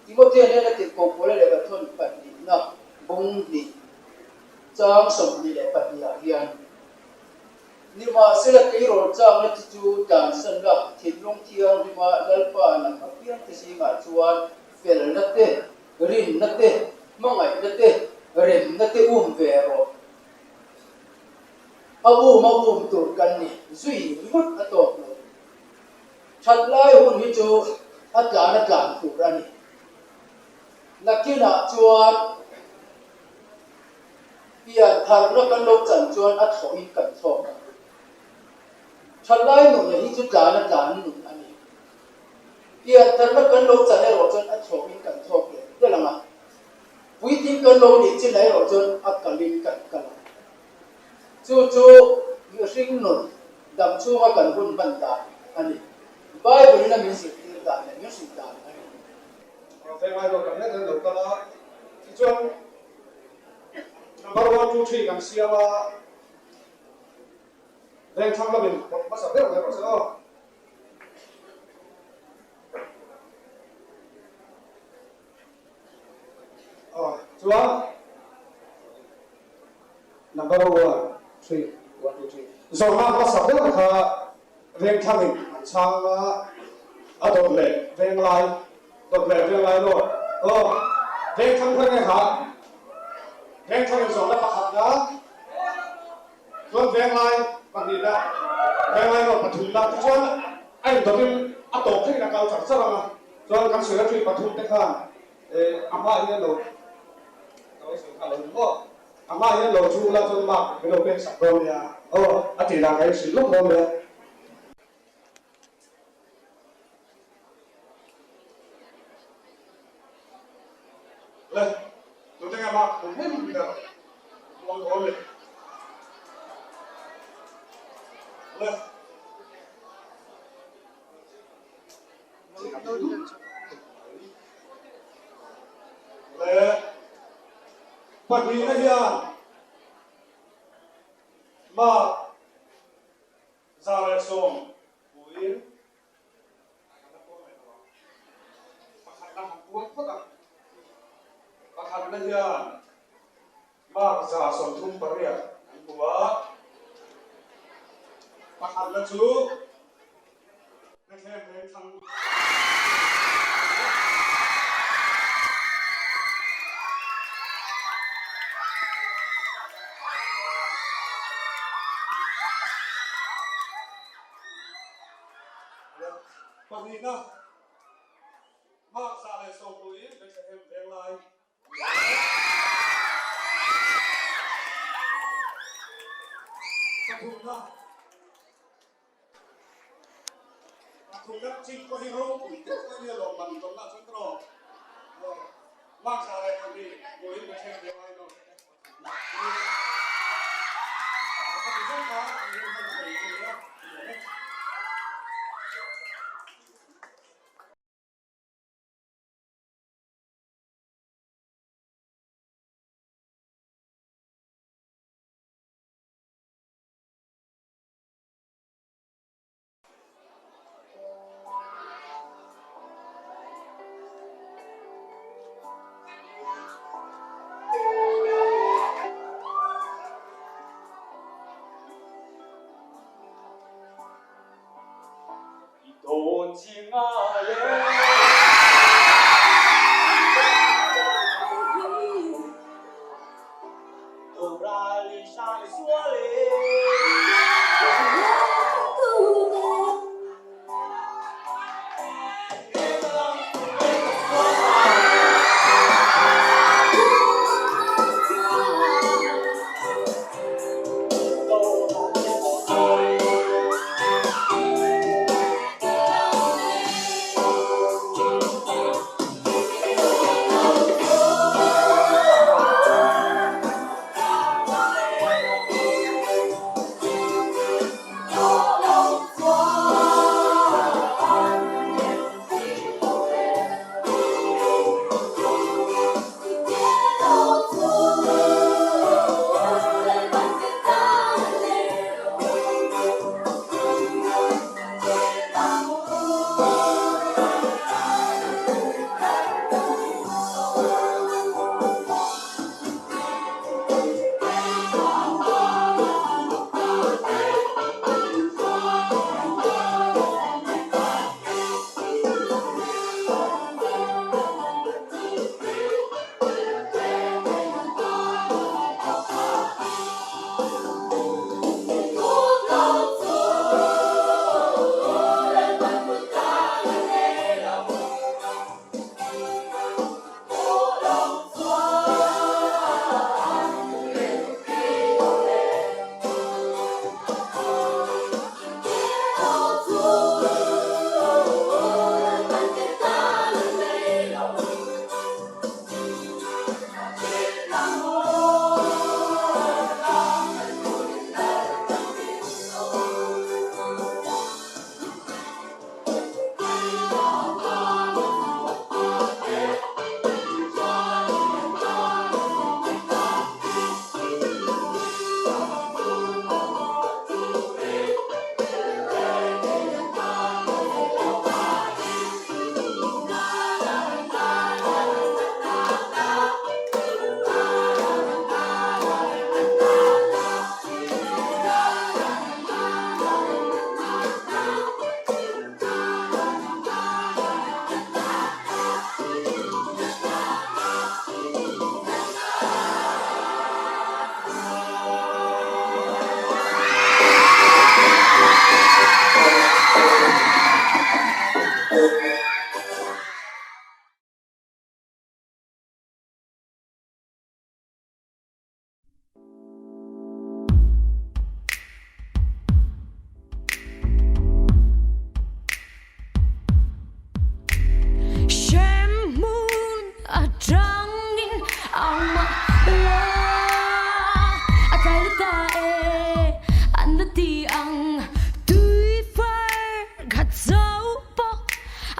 Timothea hnena tirhkoh Paula lehkha thawn pahnihna bung hnih chang 22 ah hian, Nimahsela tleirawl chakna chi chu tlansan la, thinlung thianghlima Lalpa lam apiangte zingah chuan felna te, rinna te, hmangaihna te, remna te um ve rawh. A um a um tur kan ni zui ringawt a tawk lo. That lai hun hi chu a tlan a tlan tur a ni. Nakinah chuan pian tharna kan lo chan chuan a thlawhin kan thlawk ang. That lai nun hi chu tlan a tlan nun a ni. Pian tharna kan lo chan erawh chuan a thlawhin kan thlawk leh tel ang a. Puitling kan lo nih chin erawh chuan a kalin kan kal ang. Chu chu mihring nun dam chhunga kan hun hman dan a ni. Bible in a min zirtir dan leh min hrilh dan a ni. Vengai rual kan let an lo kal a, tichuan number one two three kan siam a, Vengthlang lamin phawrh hmasa ber mai rawh se aw. Aw chuan number one three one two three zawhna hmasa ber kha Vengthlangin an chhang a, a dawt leh Venglai dawt leh Venglai lawt aw Vengthlang khawi nge kha Vengthlangin zawhna pakhatna chuan Venglai pahnihna Venglai lawt pathumna tichuan a indawtin a tawp thlengin a kal char char ang a. Chuan kan secretary pathum te khan a hma hian lo ka lo sawi kha lo ni maw? A hma hian lo chu la chuan mark min lo pek sak dawn nia aw a tih dan ka inhrilh lawk dawn nia. Le, tute nge mark hmu hnem ber muang dawn le? Le. Le pahnihna hian mark 110 puiin a kan la puang leh lo ang. Pakhatna han puang phawt ang. Pakhatna hian mark 138 an hmu a, pakhatna chu Bethlehem veng thlang Pahnihna, Mark 110 in Bethlehem veng lai. Pathumna. Pathumna chin pawh hi ropui deuh mai nia lawm man tawnna chuan ka rawh. Mark 102 vawiin Bethlehem veng lai lo. Ka ti zawk a, an hun hman thei a nia. I dawn chi ngai e.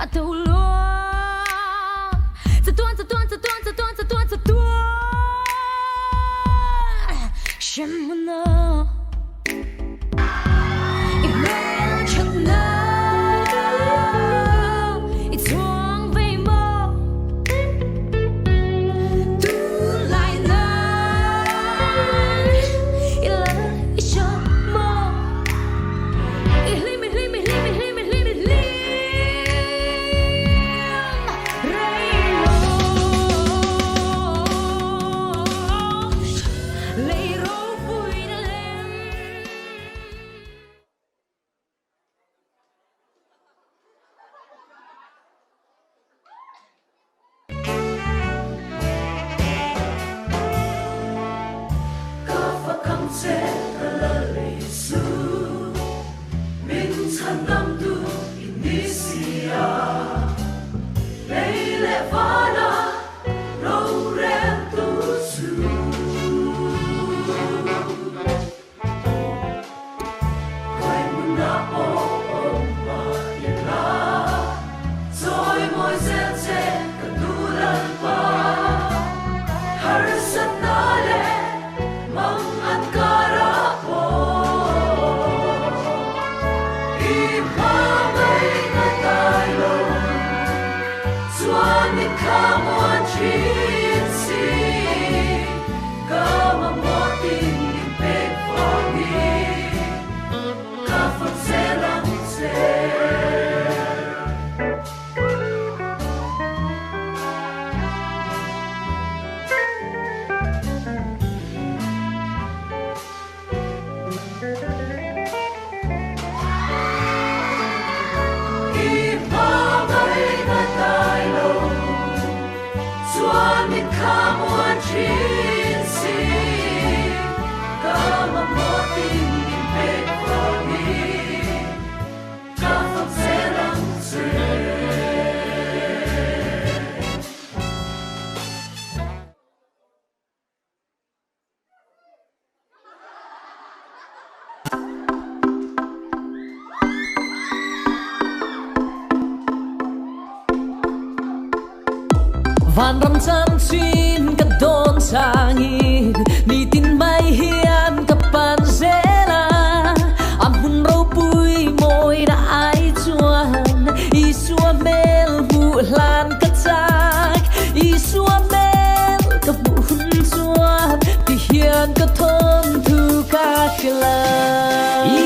A to luang Chatuan chatuan chatuan chatuan chatuan chatuan Hremhmun ah I hmel thatna I chhuang ve maw Tunlai nan I lal i hriat maw I hlim i hlim i hlim i hlim i hlim i hlim rei lo Lei ropui na lem. Ka fakam che ka lal Isu, min chhandamtu i ni si a. Lei leh vana roreltu chu. Khawi hmunah pawh awm mah ila, chawi mawi zel che ka duh Lalpa. Harsatna leh mang an karah pawh i hma mai ka dai lo, chuan min thla muan thin si. Ka mamawh tin min pek vangin ka fak zel ang che. I hma mai ka dai lo chuan min kha muan thin si ka mamawh tin min pek vangin ka fak zel ang che. Vanram chanchin ka dawn changin nitin mai hian ka pan zel a, a hmun ropui mawina ai chuan Isua hmel hmuh hlan ka chak, Isua hmel ka hmuh hun chuan ti hian ka thawmthu ka hrilh a.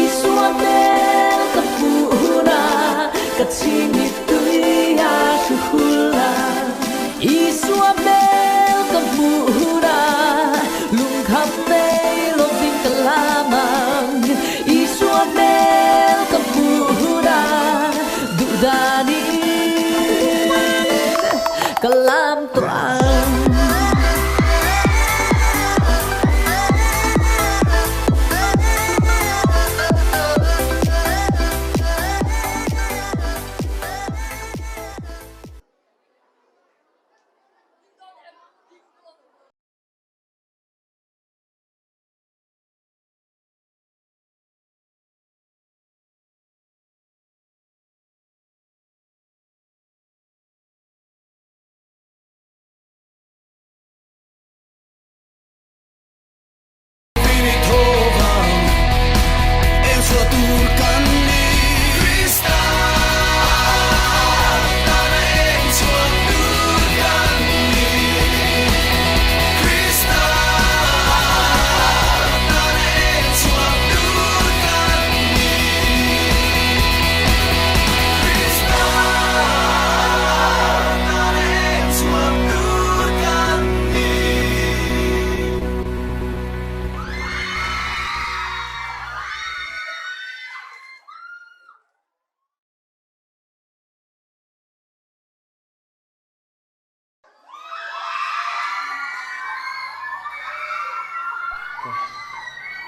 Isua hmel ka hmuh hunah ka chhingit tui a hru hul a. Isua hmel ka hmuh hunah lungkham nei lovin ka lam ang. Isua hmel ka hmuh hunah duhdanin ka lam tawh ang.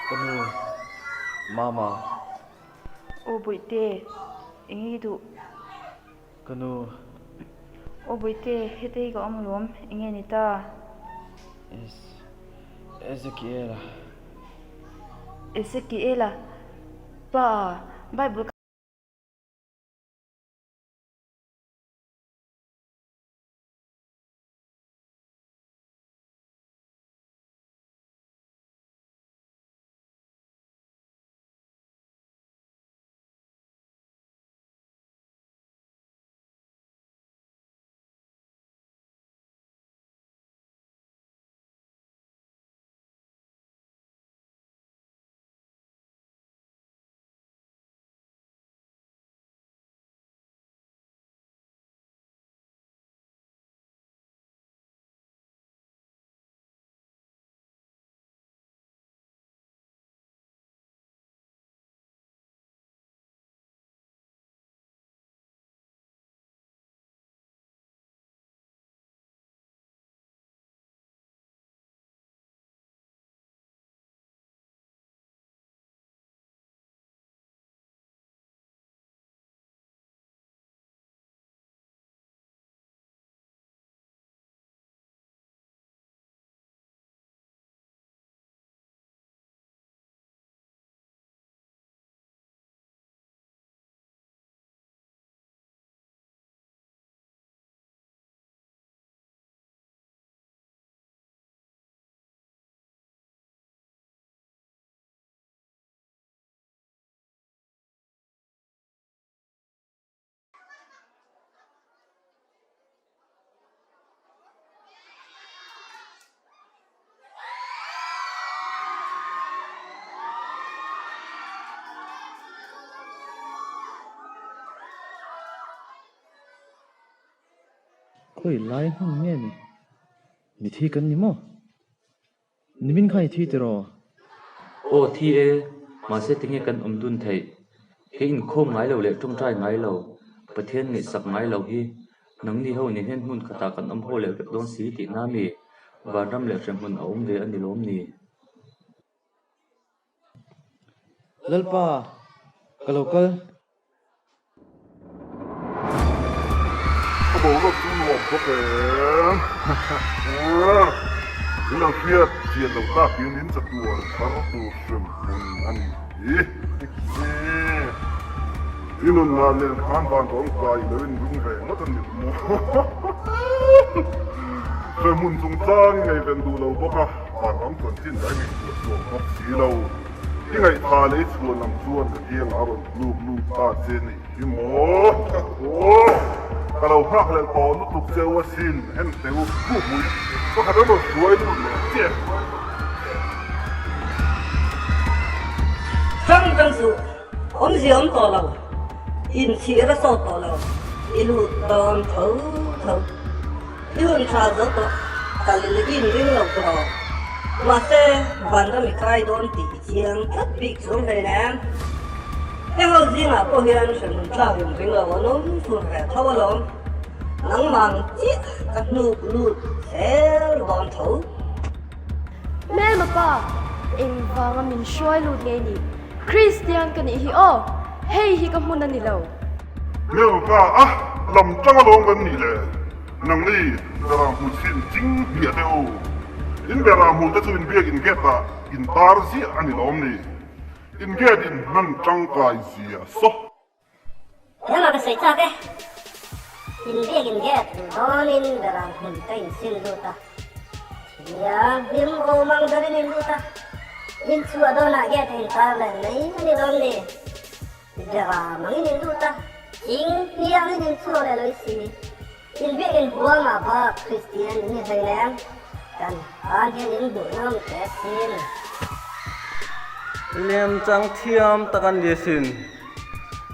Ka nu, Mama. Aw Bawihte, eng nge i duh? Ka nu. Aw Bawihte, heta hi ka awm alawm, eng nge ni ta? Ezekiela. Ezekiela, pa, Bible ka. Khawi lai hmun nge ni? Mithi kan ni maw? Nimin kha i thi tiraw? Aw thi e, mahse tinge kan awm dun theih? Kei inkhawm ngai lo leh tawngtai ngai lo, Pathian ngaihsak ngai lo hi nangni ho nen hian hmun khatah kan awm ho leh vek dawn si tihna mi? Vanram leh hremhmun a awm ve a ni lawm ni? Lalpa, ka lo kal. Ka boruak chu nuam bawk em. In lo hriat chian lo takin in chatuan thar tur hrem hmun a ni hi. I nunna nen khan van tawngtai i lo inring ve ngawt a ni maw. Hremhmun chungchang i ngaihven duh lo bawk a, vanram chanchin ka ngaihtuah chhuak bawk si lo. I ngaihtha leh i chhuan lam chuan ka kiangah a rawn hnuk lut ta che nih hi maw? Aw, ka lo nghakhlelh tawh lutuk che u asin, en teh u, buhmui pakhat an rawn hruai lut leh chiah. Hrang hrang suh, awmzia awm tawh lo, inchhir a sawt tawh lo, i lut dawn tho tho. I hun tha zo tawh, kal i inring lo tawh. Mahse, vanram i kai dawn tih i chiang tlat bik chuang hle nem. Heng ho zingah pawh hian hremhmun tlak inring lo an awm fur ve tho alawm. Nangmang chiah ka hnuk lut zel dawn tho. Hmelma pa, engvanga min hruai lut nge ni? Kristian ka nih hi aw, hei hi ka hmun a ni lo. Hmelma pa, a lam tang alawm kan nih le, nangni berah hmu chhin ching hmiah teh u. In berah hmu te chu in biak in gate ah in tar ziah a ni lawm ni? In gate in hman tangkai zia saw. Hema ka sawi chak e. In biak in gate duh dawnin beram hmun ka insin lut a. Thiam hlim awm ang berin in lut a. In chhuah dawnah gate a intar leh mai a ni dawn ni. Beram angin in lut a. Thing hniangin in chhuak leh lawi si. In biak in huangah bak Kristian in ni hleinem. Kan tan hian in hmuhnawm teh sin. Lem chang thiam tak an ni asin.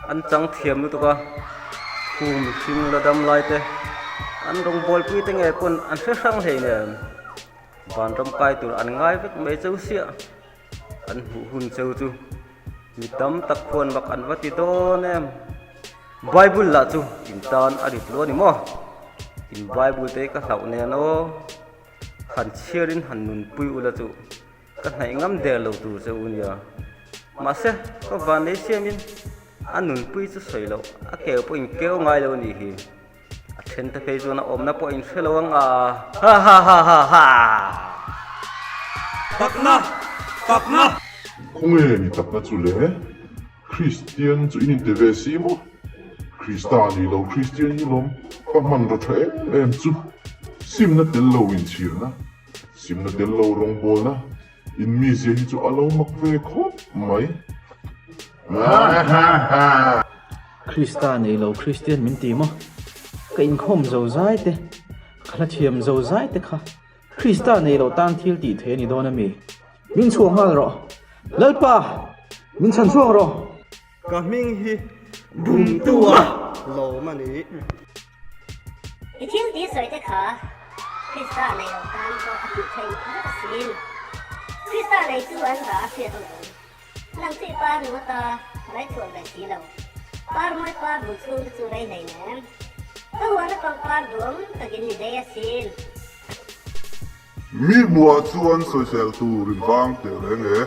An chang thiam lutuk a, khu mihring la dam lai te, an rawngbawlpui te nge pawn an hre hrang hleinem. Vanram kai tur an ngai vek mai cheu siah. An hmuh hun cheu chu mi tam tak khuan mak an va ti dawn em. Bible lah chu in tan a rit lo a ni maw? In Bible te ka hlauh nen aw. Han chhiarin han nunpui ula chu ka hnaih ngam der lo tur che u nia. Mahse, ka vannei siamin a nunpui chu sawi loh, a keu pawh in keu ngai lo a nih hi. A then te phei chuan a awmna pawh in hre lo ang a. Ha ha ha ha ha! Takna! Takna! Khawnge ni takna chu le? Kristian chu in inte ve si maw? Krista ni lo Kristian hi lawm ka hmanraw tha em em chu. Simna tel lo inchhirna, simna tel lo rawngbawlna, in mizia hi chu a lo mak ve khawp mai. Krista nei lo Kristian min ti maw? Ka inkhawm zo zai te, ka hla thiam zo zai te kha Krista nei lo tan thil tih theih a ni dawn a mi? Min chhuah nghal rawh! Lalpa! Min chhan chhuak rawh! Ka hming hi Bumtua lawm a ni. I thil tih sawi te kha Krista nei lo tan pawh a tih theih vek asin. Krista nei chu an rah a hriat alawm. Nang chu i par ringawt a, rei chhuah ve si lo. Par mawi par bul chhung te chu rei hlei nem. Ka huana pangpar duam takin ni dei asin. Mi hmuhah chuan sawisel tur in vang teh reng e.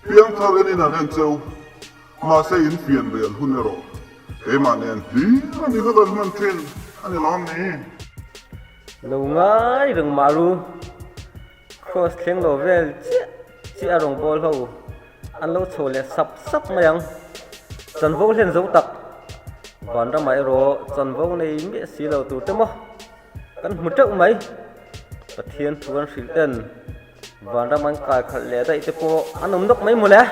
Piangthar enin an en cheu. Mahse in fian rel hun erawh keimah nen hlir a ni kha kan hman thin a ni lawm ni. Lo ngai reng mah ru. Kraws thleng lo vel chiah chiah a rawngbâwl ho an lo chho leh sap sap mai ang. Chanvo hlen zo tak vanramah erawh chanvo nei miah si lo tur te maw kan hmu teuh mai. Pathian thu an hrilh ten vanram an kai khalh leh daih te pawh an awm nawk mai mawle.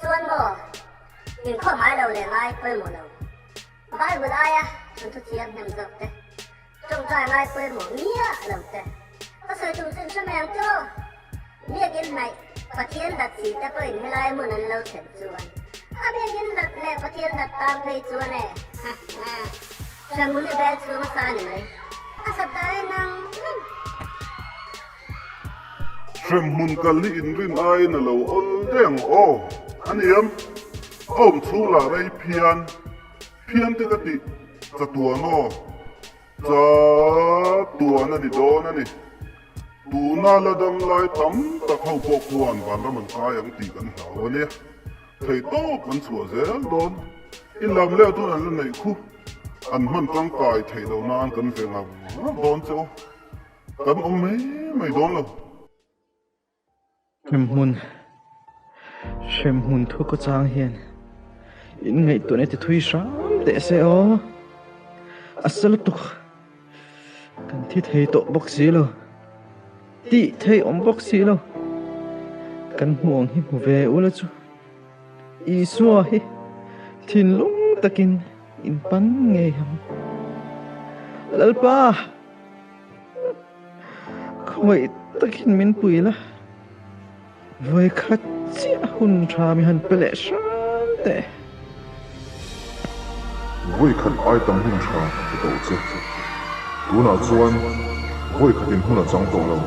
Chuan maw, inkhawm ngai lo leh ngai pawimawh lo. Bible aia thawnthu thiam hnem zawk te. Tawngtai ngai pawimawh miah lo te. Ka sawi tum chu hre mai ang che aw. Biakin hnaih Pathian hlat si te pawhin helai hmun an lo thlen chuan a biakin hlat leh Pathian hlat tan phei chuan e. Ha ha. Hremhmun hi bel chhung a sa a ni mai. A sat dan in ang reng. Hremhmun kal hi inrin aiin a lo awl daih ang aw. A niam, a awm chhung lah rei phian. Phian te ka tih chatuan aw. Chatuan a ni dawn a ni. Tuna la dam lai tam tak ho pawh khuan vanram an kai ang tih kan hlau a nia. Thei tawp an chhuah zel dawn. I lam leh tun an la neih khu. An hman tangkai theih loh nan kan ve ngar ngar dawn che u. Kan awm mai mai dawn lo. Hremhmun, hremhmun thu ka chang hian in ngaihtuahna ti thui hram teh se aw. A sa lutuk kan thi thei tawh bawk si lo, tih thei awm bawk si lo. Kan hmuh ang hi hmu ve ula chu Isua hi thinlung takin in pan ngei ang. Lalpa! Khawngaih takin min pui la, vawikhat chiah hun tha mi han pe leh hram teh. Vawikhat ai tam hun tha ka pe tawh che. Tunah chuan vawikhatin hun a chang tawh lo.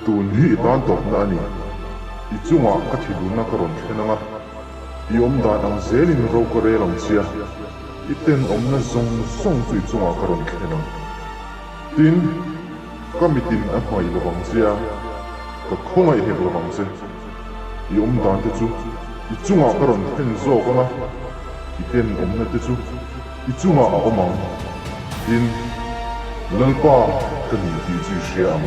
Tun hi i tan tawpna a ni. I chungah ka thilunna ka rawn thlen ang a, i awm dan ang zelin ro ka rel ang chia. I tenawmna zawng zawng chu i chungah ka rawn thlen ang. Tin, ka mitin a hmaih lo vang che a, ka khawngaih hek lo vang che. I awm dan te chu i chungah ka rawn thlen zawk ang a, i tenawmna te chu i chungah a awm ang. Tin, Lalpa ka ni tih chu i hria ang.